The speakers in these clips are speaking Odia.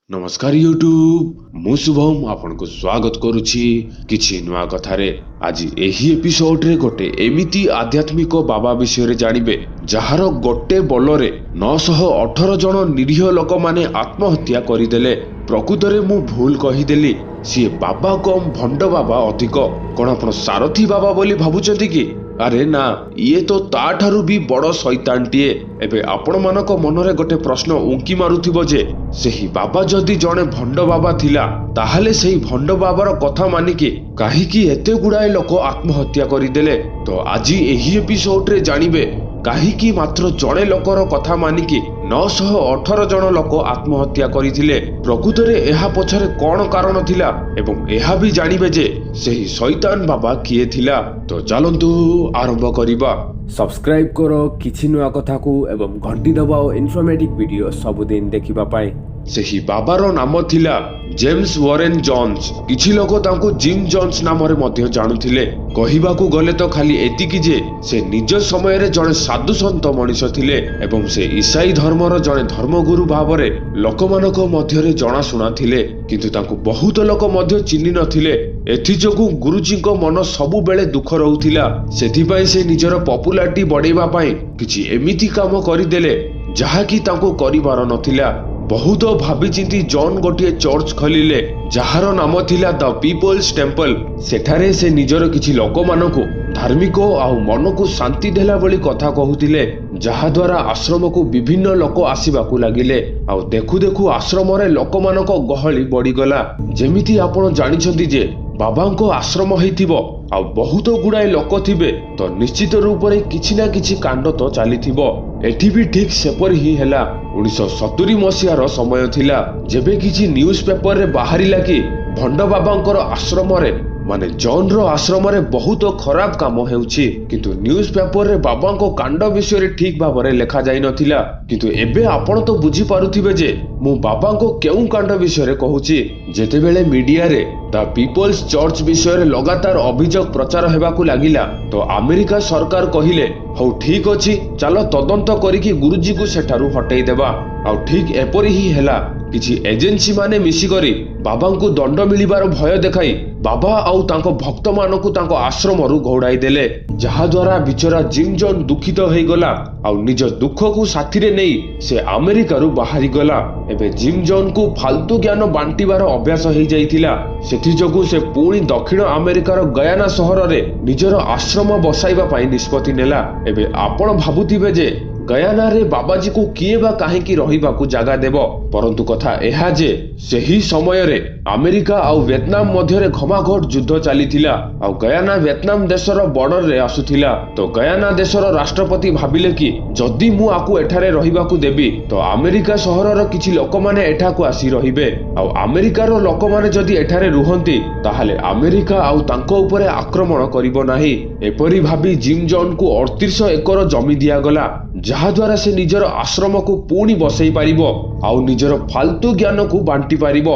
ନମସ୍କାର ୟୁଟ୍ୟୁବ, ମୁଁ ଶୁଭମ ଆପଣଙ୍କୁ ସ୍ୱାଗତ କରୁଛି କିଛି ନୂଆ କଥାରେ। ଆଜି ଏହି ଏପିସୋଡରେ ଗୋଟେ ଏମିତି ଆଧ୍ୟାତ୍ମିକ ବାବା ବିଷୟରେ ଜାଣିବେ, ଯାହାର ଗୋଟେ ବଲରେ 918 ଜଣ ନିରୀହ ଲୋକମାନେ ଆତ୍ମହତ୍ୟା କରିଦେଲେ। ପ୍ରକୃତରେ ମୁଁ ଭୁଲ କହିଦେଲି, ସିଏ ବାବା କମ୍ ଭଣ୍ଡ ବାବା ଅଧିକ। କଣ ଆପଣ ସାରଥୀ ବାବା ବୋଲି ଭାବୁଛନ୍ତି କି? ଆରେ ନା, ଇଏ ତ ତାଠାରୁ ବି ବଡ ଶୈତାନଟିଏ। ଏବେ ଆପଣମାନଙ୍କ ମନରେ ଗୋଟେ ପ୍ରଶ୍ନ ଉଙ୍କି ମାରୁଥିବ ଯେ ସେହି ବାବା ଯଦି ଜଣେ ଭଣ୍ଡ ବାବା ଥିଲା, ତାହେଲେ ସେହି ଭଣ୍ଡ ବାବାର କଥା ମାନିକି କାହିଁକି ଏତେ ଗୁଡାଏ ଲୋକ ଆତ୍ମହତ୍ୟା କରିଦେଲେ? ତ ଆଜି ଏହି ଏପିସୋଡରେ ଜାଣିବେ କାହିଁକି ମାତ୍ର ଜଣେ ଲୋକର କଥା ମାନିକି 918 ଜଣ ଲୋକ ଆତ୍ମହତ୍ୟା କରିଥିଲେ, ପ୍ରକୃତରେ ଏହା ପଛରେ କଣ କାରଣ ଥିଲା ଏବଂ ଏହା ବି ଜାଣିବେ ଯେ ସେହି ଶୈତାନ ବାବା କିଏ ଥିଲା। ତ ଚାଲନ୍ତୁ ଆରମ୍ଭ କରିବା। ସବସ୍କ୍ରାଇବ୍ କର କିଛି ନୂଆ କଥାକୁ ଏବଂ ଘଣ୍ଟି ଦବାଅ ଇନଫର୍ମେଟିଭ୍ ଭିଡ଼ିଓ ସବୁଦିନ ଦେଖିବା ପାଇଁ। ସେହି ବାବାର ନାମ ଥିଲା ଜେମ୍ସ ୱାରେନ୍ ଜନ୍ସ। କିଛି ଲୋକ ତାଙ୍କୁ ଜିମ୍ ଜନ୍ସ ନାମରେ ମଧ୍ୟ ଜାଣୁଥିଲେ। କହିବାକୁ ଗଲେ ତ ଖାଲି ଏତିକି ଯେ ସେ ନିଜ ସମୟରେ ଜଣେ ସାଧୁସନ୍ଥ ମଣିଷ ଥିଲେ ଏବଂ ସେ ଈସାଇ ଧର୍ମର ଜଣେ ଧର୍ମଗୁରୁ ଭାବରେ ଲୋକମାନଙ୍କ ମଧ୍ୟରେ ଜଣାଶୁଣା ଥିଲେ, କିନ୍ତୁ ତାଙ୍କୁ ବହୁତ ଲୋକ ମଧ୍ୟ ଚିହ୍ନି ନଥିଲେ। ଏଥିଯୋଗୁଁ ଗୁରୁଜୀଙ୍କ ମନ ସବୁବେଳେ ଦୁଃଖ ରହୁଥିଲା। ସେଥିପାଇଁ ସେ ନିଜର ପପୁଲାରିଟି ବଢେଇବା ପାଇଁ କିଛି ଏମିତି କାମ କରିଦେଲେ, ଯାହାକି ତାଙ୍କୁ କରିବାର ନଥିଲା। ବହୁତ ଭାବିଚିନ୍ତି ଜନ୍ ଗୋଟିଏ ଚର୍ଚ୍ଚ ଖୋଲିଲେ, ଯାହାର ନାମ ଥିଲା ଦ ପିପଲ୍ସ ଟେମ୍ପଲ। ସେଠାରେ ସେ ନିଜର କିଛି ଲୋକମାନଙ୍କୁ ଧାର୍ମିକ ଆଉ ମନକୁ ଶାନ୍ତି ଦେଲା ଭଳି କଥା କହୁଥିଲେ, ଯାହାଦ୍ୱାରା ଆଶ୍ରମକୁ ବିଭିନ୍ନ ଲୋକ ଆସିବାକୁ ଲାଗିଲେ। ଆଉ ଦେଖୁ ଦେଖୁ ଆଶ୍ରମରେ ଲୋକମାନଙ୍କ ଗହଳି ବଢିଗଲା। ଯେମିତି ଆପଣ ଜାଣିଛନ୍ତି ଯେ ବାବାଙ୍କ ଆଶ୍ରମ ହେଇଥିବ ଆଉ ବହୁତ ଗୁଡାଏ ଲୋକ ଥିବେ, ତ ନିଶ୍ଚିତ ରୂପରେ କିଛି ନା କିଛି କାଣ୍ଡ ତ ଚାଲିଥିବ। ଏଠି ବି ଠିକ ସେପରି ହିଁ ହେଲା। 1970 ମସିହାର ସମୟ ଥିଲା, ଯେବେ କିଛି ନ୍ୟୁଜ ପେପରରେ ବାହାରିଲା କି ଭଣ୍ଡ ବାବାଙ୍କର ଆଶ୍ରମରେ, ମାନେ ଜନ୍ର ଆଶ୍ରମରେ ବହୁତ ଖରାପ କାମ ହେଉଛି। କିନ୍ତୁ ନ୍ୟୁଜ ପେପରରେ ବାବାଙ୍କ କାଣ୍ଡ ବିଷୟରେ ଠିକ ଭାବରେ ଲେଖା ଯାଇନଥିଲା। କିନ୍ତୁ ଏବେ ଆପଣ ତ ବୁଝିପାରୁଥିବେ ଯେ ମୁଁ ବାବାଙ୍କ କେଉଁ କାଣ୍ଡ ବିଷୟରେ କହୁଛି। ଯେତେବେଳେ ମିଡିଆରେ ଦ ପିପଲ୍ସ ଚର୍ଚ୍ଚ ବିଷୟରେ ଲଗାତାର ଅଭିଯୋଗ ପ୍ରଚାର ହେବାକୁ ଲାଗିଲା, ତ ଆମେରିକା ସରକାର କହିଲେ, ହଉ ଠିକ ଅଛି, ଚାଲ ତଦନ୍ତ କରିକି ଗୁରୁଜୀକୁ ସେଠାରୁ ହଟେଇ ଦେବା। ଆଉ ଠିକ ଏପରି ହିଁ ହେଲା। କିଛି ଏଜେନ୍ସି ମାନେ ମିଶିକରି ବାବାଙ୍କୁ ଦଣ୍ଡ ମିଳିବାର ଭୟ ଦେଖାଇ ବାବା ଆଉ ତାଙ୍କ ଭକ୍ତମାନଙ୍କୁ ତାଙ୍କ ଆଶ୍ରମରୁ ଘଉଡ଼ାଇ ଦେଲେ, ଯାହାଦ୍ୱାରା ବିଚରା ଜିମ୍ ଜନ୍ ଦୁଃଖିତ ହେଇଗଲା ଆଉ ନିଜ ଦୁଃଖକୁ ସାଥିରେ ନେଇ ସେ ଆମେରିକାରୁ ବାହାରିଗଲା। ଏବେ ଜିମ୍ ଜନ୍କୁ ଫାଲତୁ ଜ୍ଞାନ ବାଣ୍ଟିବାର ଅଭ୍ୟାସ ହେଇଯାଇଥିଲା। ସେଥିଯୋଗୁଁ ସେ ପୁଣି ଦକ୍ଷିଣ ଆମେରିକାର ଗୟାନା ସହରରେ ନିଜର ଆଶ୍ରମ ବସାଇବା ପାଇଁ ନିଷ୍ପତ୍ତି ନେଲା। ଏବେ ଆପଣ ଭାବୁଥିବେ ଯେ ଗୟାନାରେ ବାବାଜୀକୁ କିଏ ବା କାହିଁକି ରହିବାକୁ ଜାଗା ଦେବ? ପରନ୍ତୁ କଥା ଏହା ଯେ ସେହି ସମୟରେ ଆମେରିକା ଆଉ ଭିଏତନାମ ମଧ୍ୟରେ ଘମାଘୋଟ ଯୁଦ୍ଧ ଚାଲିଥିଲା ଆଉ ଗୟାନା ଭିଏତନାମ ଦେଶର ବର୍ଡରରେ ଆସୁଥିଲା। ତ ଗୟାନା ଦେଶର ରାଷ୍ଟ୍ରପତି ଭାବିଲେ କି ଯଦି ମୁଁ ଆକୁ ଏଠାରେ ରହିବାକୁ ଦେବି, ତ ଆମେରିକା ସହରର କିଛି ଲୋକମାନେ ଏଠାକୁ ଆସି ରହିବେ, ଆଉ ଆମେରିକାର ଲୋକମାନେ ଯଦି ଏଠାରେ ରୁହନ୍ତି, ତାହେଲେ ଆମେରିକା ଆଉ ତାଙ୍କ ଉପରେ ଆକ୍ରମଣ କରିବ ନାହିଁ। ଏପରି ଭାବି ଜିମ୍ ଜନ୍କୁ 38 ଏକର ଜମି ଦିଆଗଲା, ଯାହାଦ୍ୱାରା ସେ ନିଜର ଆଶ୍ରମକୁ ପୁଣି ବସେଇ ପାରିବ ଆଉ ନିଜର ଫାଲତୁ ଜ୍ଞାନକୁ ବାଣ୍ଟି ପାରିବ।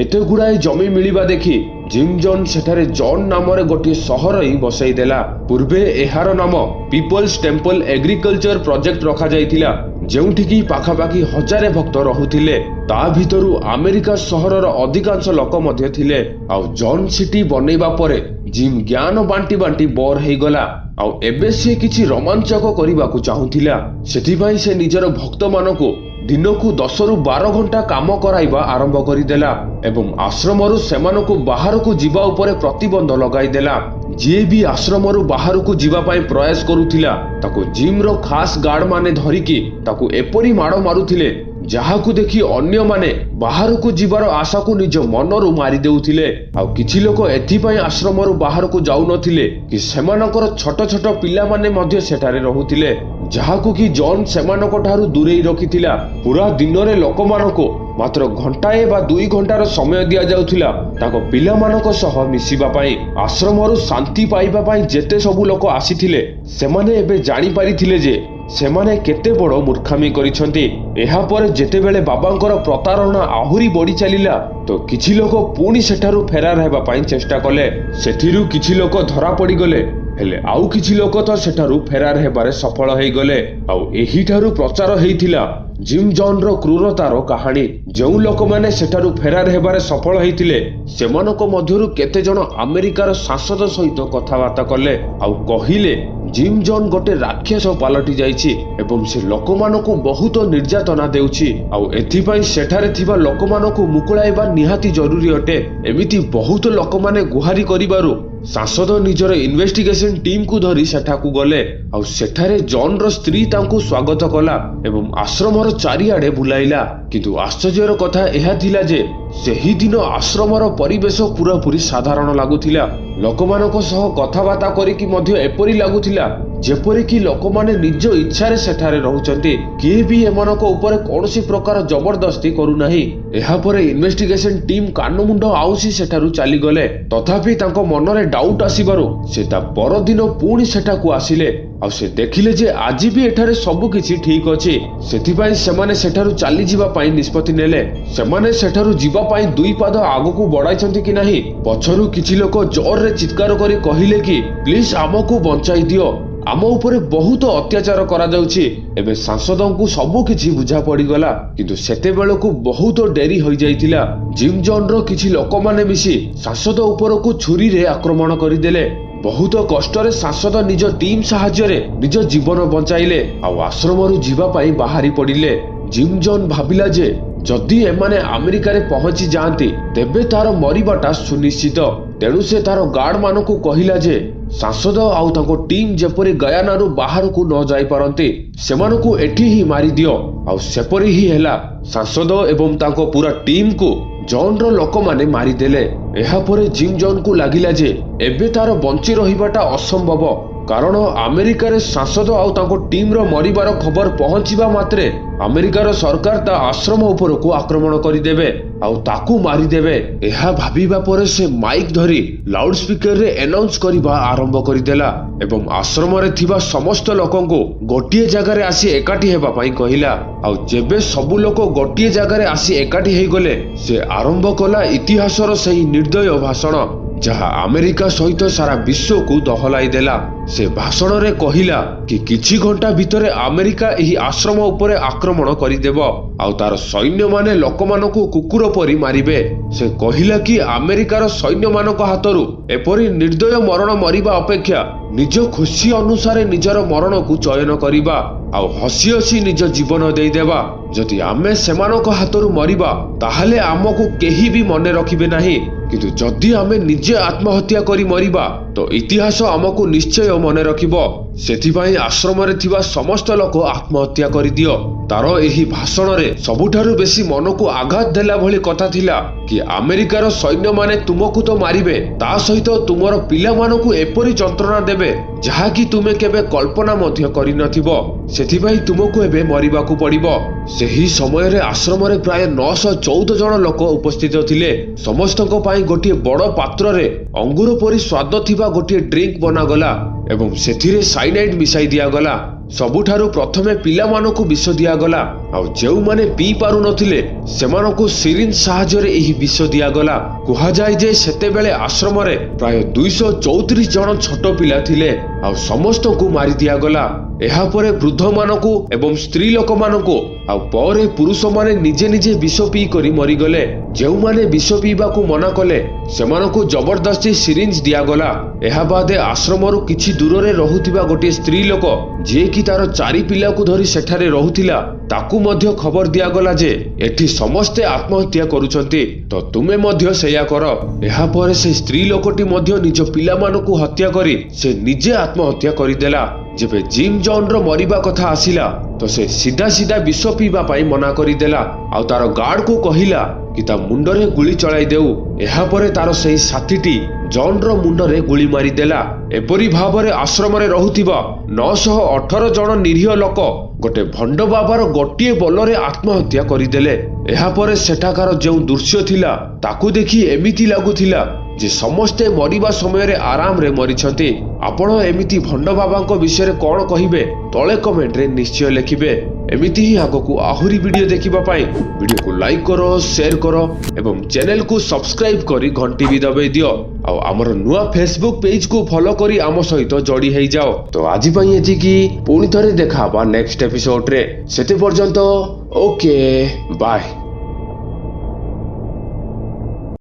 ଏତେ ଗୁଡାଏ ଜମି ମିଳିବା ଦେଖି ଜିମ୍ ଜନ୍ ସେଠାରେ ଜନ୍ ନାମରେ ଗୋଟିଏ ସହର ହିଁ ବସେଇ ଦେଲା। ପୂର୍ବେ ଏହାର ନାମ ପିପଲ୍ସ ଟେମ୍ପଲ ଏଗ୍ରିକଲଚର ପ୍ରୋଜେକ୍ଟ ରଖାଯାଇଥିଲା, ଯେଉଁଠିକି ପାଖାପାଖି 1000 ଭକ୍ତ ରହୁଥିଲେ। ତା ଭିତରୁ ଆମେରିକା ସହରର ଅଧିକାଂଶ ଲୋକ ମଧ୍ୟ ଥିଲେ। ଆଉ ଜନ୍ ସିଟି ବନେଇବା ପରେ ଜିମ୍ ଜ୍ଞାନ ବାଣ୍ଟି ବାଣ୍ଟି ବୋର ହେଇଗଲା ଆଉ ଏବେ ସେ କିଛି ରୋମାଞ୍ଚକ କରିବାକୁ ଚାହୁଁଥିଲା। ସେଥିପାଇଁ ସେ ନିଜର ଭକ୍ତମାନଙ୍କୁ ଦିନକୁ 10ରୁ 12 ଘଣ୍ଟା କାମ କରାଇବା ଆରମ୍ଭ କରିଦେଲା ଏବଂ ଆଶ୍ରମରୁ ସେମାନଙ୍କୁ ବାହାରକୁ ଯିବା ଉପରେ ପ୍ରତିବନ୍ଧ ଲଗାଇଦେଲା। ଯିଏ ବି ଆଶ୍ରମରୁ ବାହାରକୁ ଯିବା ପାଇଁ ପ୍ରୟାସ କରୁଥିଲା, ତାକୁ ଜିମ୍ର ଖାସ ଗାର୍ଡ ମାନେ ଧରିକି ତାକୁ ଏପରି ମାଡ଼ ମାରୁଥିଲେ, ଯାହାକୁ ଦେଖି ଅନ୍ୟମାନେ ବାହାରକୁ ଯିବାର ଆଶାକୁ ନିଜ ମନରୁ ମାରି ଦେଉଥିଲେ। ଆଉ କିଛି ଲୋକ ଏଥିପାଇଁ ଆଶ୍ରମରୁ ବାହାରକୁ ଯାଉନଥିଲେ କି ସେମାନଙ୍କର ଛୋଟ ଛୋଟ ପିଲାମାନେ ମଧ୍ୟ ସେଠାରେ ରହୁଥିଲେ, ଯାହାକୁ କି ଜନ୍ ସେମାନଙ୍କ ଠାରୁ ଦୂରେଇ ରଖିଥିଲା। ପୁରା ଦିନରେ ଲୋକମାନଙ୍କୁ ମାତ୍ର ଘଣ୍ଟାଏ ବା 2 ଘଣ୍ଟାର ସମୟ ଦିଆଯାଉଥିଲା ତାଙ୍କ ପିଲାମାନଙ୍କ ସହ ମିଶିବା ପାଇଁ। ଆଶ୍ରମରୁ ଶାନ୍ତି ପାଇବା ପାଇଁ ଯେତେ ସବୁ ଲୋକ ଆସିଥିଲେ, ସେମାନେ ଏବେ ଜାଣିପାରିଥିଲେ ଯେ ସେମାନେ କେତେ ବଡ଼ ମୂର୍ଖାମି କରିଛନ୍ତି। ଏହାପରେ ଯେତେବେଳେ ବାବାଙ୍କର ପ୍ରତାରଣା ଆହୁରି ବଢି ଚାଲିଲା, ତ କିଛି ଲୋକ ପୁଣି ସେଠାରୁ ଫେରାର ହେବା ପାଇଁ ଚେଷ୍ଟା କଲେ। ସେଥିରୁ କିଛି ଲୋକ ଧରା ପଡ଼ିଗଲେ, ହେଲେ ଆଉ କିଛି ଲୋକ ତ ସେଠାରୁ ଫେରାର ହେବାରେ ସଫଳ ହେଇଗଲେ। ଆଉ ଏହିଠାରୁ ପ୍ରଚାର ହେଇଥିଲା ଜିମ୍ ଜନ୍ର କ୍ରୂରତାର କାହାଣୀ। ଯେଉଁ ଲୋକମାନେ ସେଠାରୁ ଫେରାର ହେବାରେ ସଫଳ ହେଇଥିଲେ, ସେମାନଙ୍କ ମଧ୍ୟରୁ କେତେଜଣ ଆମେରିକାର ସାଂସଦ ସହିତ କଥାବାର୍ତ୍ତା କଲେ ଆଉ କହିଲେ, ଜିମ୍ ଜନ୍ ଗୋଟେ ରାକ୍ଷସ ପାଲଟି ଯାଇଛି ଏବଂ ସେ ଲୋକମାନଙ୍କୁ ବହୁତ ନିର୍ଯାତନା ଦେଉଛି, ଆଉ ଏଥିପାଇଁ ସେଠାରେ ଥିବା ଲୋକମାନଙ୍କୁ ମୁକୁଳାଇବା ନିହାତି ଜରୁରୀ ଅଟେ। ଏମିତି ବହୁତ ଲୋକମାନେ ଗୁହାରି କରିବାରୁ ସାଂସଦ ନିଜର ଇନଭେଷ୍ଟିଗେସନ ଟିମ୍କୁ ଧରି ସେଠାକୁ ଗଲେ, ଆଉ ସେଠାରେ ଜନ୍ର ସ୍ତ୍ରୀ ତାଙ୍କୁ ସ୍ୱାଗତ କଲା ଏବଂ ଆଶ୍ରମର ଚାରିଆଡ଼େ ବୁଲାଇଲା। କିନ୍ତୁ ଆଶ୍ଚର୍ଯ୍ୟର କଥା ଏହା ଥିଲା ଯେ ସେହିଦିନ ଆଶ୍ରମର ପରିବେଶ ପୁରାପୁରି ସାଧାରଣ ଲାଗୁଥିଲା। ଲୋକମାନଙ୍କ ସହ କଥାବାର୍ତ୍ତା କରିକି ମଧ୍ୟ ଏପରି ଲାଗୁଥିଲା ଯେପରିକି ଲୋକମାନେ ନିଜ ଇଚ୍ଛାରେ ସେଠାରେ ରହୁଛନ୍ତି, କିଏ ବି ଏମାନଙ୍କ ଉପରେ କୌଣସି ପ୍ରକାର ଜବରଦସ୍ତି କରୁନାହିଁ। ଏହାପରେ ଇନଭେଷ୍ଟିଗେସନ ଟିମ୍ କାନମୁଣ୍ଡ ଆଉଁସି ସେଠାରୁ ଚାଲିଗଲେ। ତଥାପି ତାଙ୍କ ମନରେ ଡାଉଟ୍ ଆସିବାରୁ ସେ ତା ପରଦିନ ପୁଣି ସେଠାକୁ ଆସିଲେ, ଆଉ ସେ ଦେଖିଲେ ଯେ ଆଜି ବି ଏଠାରେ ସବୁ କିଛି ଠିକ ଅଛି। ସେଥିପାଇଁ ସେମାନେ ସେଠାରୁ ଚାଲିଯିବା ପାଇଁ ନିଷ୍ପତ୍ତି ନେଲେ। ସେମାନେ ସେଠାରୁ ଯିବା ପାଇଁ ଦୁଇ ପାଦ ଆଗକୁ ବଢାଇଛନ୍ତି କି ନାହିଁ, ପଛରୁ କିଛି ଲୋକ ଜୋରରେ ଚିତ୍କାର କରି କହିଲେ କି ପ୍ଲିଜ ଆମକୁ ବଞ୍ଚାଇ ଦିଅ, ଆମ ଉପରେ ବହୁତ ଅତ୍ୟାଚାର କରାଯାଉଛି। ଏବେ ସାଂସଦଙ୍କୁ ସବୁ କିଛି ବୁଝା ପଡିଗଲା, କିନ୍ତୁ ସେତେବେଳକୁ ବହୁତ ଡେରି ହୋଇଯାଇଥିଲା। ଜିମ୍ ଜନ୍ର କିଛି ଲୋକମାନେ ମିଶି ସାଂସଦ ଉପରକୁ ଛୁରୀରେ ଆକ୍ରମଣ କରିଦେଲେ। ବହୁତ କଷ୍ଟରେ ସାଂସଦ ନିଜ ଟିମ୍ ସାହାଯ୍ୟରେ ନିଜ ଜୀବନ ବଞ୍ଚାଇଲେ ଆଉ ଆଶ୍ରମରୁ ଯିବା ପାଇଁ ବାହାରି ପଡ଼ିଲେ। ଜିମ୍ ଜନ୍ ଭାବିଲା ଯେ ଯଦି ଏମାନେ ଆମେରିକାରେ ପହଞ୍ଚି ଯାଆନ୍ତି, ତେବେ ତାର ମରିବାଟା ସୁନିଶ୍ଚିତ। ତେଣୁ ସେ ତାର ଗାର୍ଡ ମାନଙ୍କୁ କହିଲା ଯେ ସାଂସଦ ଆଉ ତାଙ୍କ ଟିମ୍ ଯେପରି ଗୟାନାରୁ ବାହାରକୁ ନ ଯାଇପାରନ୍ତି, ସେମାନଙ୍କୁ ଏଠି ହିଁ ମାରିଦିଅ। ଆଉ ସେପରି ହିଁ ହେଲା। ସାଂସଦ ଏବଂ ତାଙ୍କ ପୁରା ଟିମ୍କୁ ଜନ୍ର ଲୋକମାନେ ମାରିଦେଲେ। ଏହାପରେ ଜିମ୍ ଜନ୍କୁ ଲାଗିଲା ଯେ ଏବେ ତାର ବଞ୍ଚି ରହିବାଟା ଅସମ୍ଭବ, କାରଣ ଆମେରିକାରେ ସାଂସଦ ଆଉ ତାଙ୍କ ଟିମ୍ର ମରିବାର ଖବର ପହଞ୍ଚିବା ମାତ୍ରେ ଆମେରିକାର ସରକାର ତା ଆଶ୍ରମ ଉପରକୁ ଆକ୍ରମଣ କରିଦେବେ ଆଉ ତାକୁ ମାରିଦେବେ। ଏହା ଭାବିବା ପରେ ସେ ମାଇକ୍ ଧରି ଲାଉଡ ସ୍ପିକରରେ ଆନାଉନ୍ସ କରିବା ଆରମ୍ଭ କରିଦେଲା ଏବଂ ଆଶ୍ରମରେ ଥିବା ସମସ୍ତ ଲୋକଙ୍କୁ ଗୋଟିଏ ଜାଗାରେ ଆସି ଏକାଠି ହେବା ପାଇଁ କହିଲା। ଆଉ ଯେବେ ସବୁ ଲୋକ ଗୋଟିଏ ଜାଗାରେ ଆସି ଏକାଠି ହେଇଗଲେ, ସେ ଆରମ୍ଭ କଲା ଇତିହାସର ସେହି ନିର୍ଦ୍ଦୟ ଭାଷଣ, ଯାହା ଆମେରିକା ସହିତ ସାରା ବିଶ୍ୱକୁ ଦହଲାଇ ଦେଲା। ସେ ଭାଷଣରେ କହିଲା କି କିଛି ଘଣ୍ଟା ଭିତରେ ଆମେରିକା ଏହି ଆଶ୍ରମ ଉପରେ ଆକ୍ରମଣ କରିଦେବ ଆଉ ତାର ସୈନ୍ୟମାନେ ଲୋକମାନଙ୍କୁ କୁକୁର ପରି ମାରିବେ। ସେ କହିଲା କି ଆମେରିକାର ସୈନ୍ୟମାନଙ୍କ ହାତରୁ ଏପରି ନିର୍ଦ୍ଦୟ ମରଣ ମରିବା ଅପେକ୍ଷା ନିଜ ଖୁସି ଅନୁସାରେ ନିଜର ମରଣକୁ ଚୟନ କରିବା ଆଉ ହସି ହସି ନିଜ ଜୀବନ ଦେଇଦେବା। ଯଦି ଆମେ ସେମାନଙ୍କ ହାତରୁ ମରିବା, ତାହେଲେ ଆମକୁ କେହି ବି ମନେ ରଖିବେ ନାହିଁ, କିନ୍ତୁ ଯଦି ଆମେ ନିଜେ ଆତ୍ମହତ୍ୟା କରି ମରିବା, ତ ଇତିହାସ ଆମକୁ ନିଶ୍ଚୟ ମନେ ରଖିବ। ସେଥିପାଇଁ ଆଶ୍ରମରେ ଥିବା ସମସ୍ତ ଲୋକ ଆତ୍ମହତ୍ୟା କରିଦିଅ। ତାର ଏହି ଭାଷଣରେ ସବୁଠାରୁ ବେଶୀ ମନକୁ ଆଘାତ ଦେଲା ଭଳି କଥା ଥିଲା କି ଆମେରିକାର ସୈନ୍ୟମାନେ ତୁମକୁ ତ ମାରିବେ, ତା ସହିତ ତୁମର ପିଲାମାନଙ୍କୁ ଏପରି ଯନ୍ତ୍ରଣା ଦେବେ ଯାହାକି ତୁମେ କେବେ କଳ୍ପନା ମଧ୍ୟ କରିନଥିବ। ସେଥିପାଇଁ ତୁମକୁ ଏବେ ମରିବାକୁ ପଡ଼ିବ। ସେହି ସମୟରେ ଆଶ୍ରମରେ ପ୍ରାୟ 914 ଜଣ ଲୋକ ଉପସ୍ଥିତ ଥିଲେ। ସମସ୍ତଙ୍କ ପାଇଁ ଗୋଟିଏ ବଡ଼ ପାତ୍ରରେ ଅଙ୍ଗୁର ପରି ସ୍ୱାଦ ଥିବା ଗୋଟିଏ ଡ୍ରିଙ୍କ ବନାଗଲା ଏବଂ ସେଥିରେ ସାଇନାଇଡ୍ ମିଶାଇ ଦିଆଗଲା। ସବୁଠାରୁ ପ୍ରଥମେ ପିଲାମାନଙ୍କୁ ବିଷ ଦିଆଗଲା, ଆଉ ଯେଉଁମାନେ ପିଇ ପାରୁନଥିଲେ ସେମାନଙ୍କୁ ସିରିଞ୍ଜ ସାହାଯ୍ୟରେ ଏହି ବିଷ ଦିଆଗଲା। କୁହାଯାଏ ଯେ ସେତେବେଳେ ଆଶ୍ରମରେ ପ୍ରାୟ 234 ଜଣ ଛୋଟ ପିଲା ଥିଲେ, ଆଉ ସମସ୍ତଙ୍କୁ ମାରି ଦିଆଗଲା। ଏହାପରେ ବୃଦ୍ଧମାନଙ୍କୁ ଏବଂ ସ୍ତ୍ରୀ ଲୋକମାନଙ୍କୁ, ଆଉ ପରେ ପୁରୁଷମାନେ ନିଜେ ନିଜେ ବିଷ ପିଇ କରି ମରିଗଲେ। ଯେଉଁମାନେ ବିଷ ପିଇବାକୁ ମନା କଲେ, ସେମାନଙ୍କୁ ଜବରଦସ୍ତି ସିରିଞ୍ଜ ଦିଆଗଲା। ଏହା ବାଦେ ଆଶ୍ରମରୁ କିଛି ଦୂରରେ ରହୁଥିବା ଗୋଟିଏ ସ୍ତ୍ରୀ ଲୋକ, ଯିଏକି ତାର ଚାରି ପିଲାକୁ ଧରି ସେଠାରେ ରହୁଥିଲା, ତାକୁ ମଧ୍ୟ ଖବର ଦିଆଗଲା ଯେ ଏଠି ସମସ୍ତେ ଆତ୍ମହତ୍ୟା କରୁଛନ୍ତି, ତ ତୁମେ ମଧ୍ୟ ସେଇଆ କର। ଏହାପରେ ସେ ସ୍ତ୍ରୀ ଲୋକଟି ମଧ୍ୟ ନିଜ ପିଲାମାନଙ୍କୁ ହତ୍ୟା କରି ସେ ନିଜେ ଆତ୍ମହତ୍ୟା କରିଦେଲା। ଯେବେ ଜିମ୍ ଜନ୍ର ମରିବା କଥା ଆସିଲା, ତ ସେ ସିଧା ସିଧା ବିଷ ପିଇବା ପାଇଁ ମନା କରିଦେଲା ଆଉ ତାର ଗାର୍ଡକୁ କହିଲା କି ତା ମୁଣ୍ଡରେ ଗୁଳି ଚଳାଇ ଦେଉ। ଏହାପରେ ତାର ସେହି ସାଥୀଟି ଜନ୍ର ମୁଣ୍ଡରେ ଗୁଳି ମାରିଦେଲା। ଏପରି ଭାବରେ ଆଶ୍ରମରେ ରହୁଥିବା 918 ଜଣ ନିରୀହ ଲୋକ ଗୋଟେ ଭଣ୍ଡ ବାବାର ଗୋଟିଏ ବୋଲରେ ଆତ୍ମହତ୍ୟା କରିଦେଲେ। ଏହାପରେ ସେଠାକାର ଯେଉଁ ଦୃଶ୍ୟ ଥିଲା, ତାକୁ ଦେଖି ଏମିତି ଲାଗୁଥିଲା ଯେ ସମସ୍ତେ ମରିବା ସମୟରେ ଆରାମରେ ମରିଛନ୍ତି। ଆପଣ ଏମିତି ଭଣ୍ଡ ବାବାଙ୍କ ବିଷୟରେ କଣ କହିବେ, ତଳେ କମେଣ୍ଟରେ ନିଶ୍ଚୟ ଲେଖିବେ। ଏମିତି ହିଁ ଆଗକୁ ଆହୁରି ଭିଡିଓ ଦେଖିବା ପାଇଁ ଭିଡିଓକୁ ଲାଇକ୍ କର, ସେୟାର କର ଏବଂ ଚ୍ୟାନେଲକୁ ସବସ୍କ୍ରାଇବ କରି ଘଣ୍ଟି ବି ଦବେଇ ଦିଅ। ଆଉ ଆମର ନୂଆ ଫେସବୁକ୍ ପେଜକୁ ଫଲୋ କରି ଆମ ସହିତ ଯୋଡ଼ି ହେଇଯାଅ। ତ ଆଜି ପାଇଁ ଏତିକି। ପୁଣି ଥରେ ଦେଖା ହବା ନେକ୍ସଟ ଏପିସୋଡରେ। ସେତେ ପର୍ଯ୍ୟନ୍ତ ଓକେ, ବାଏ।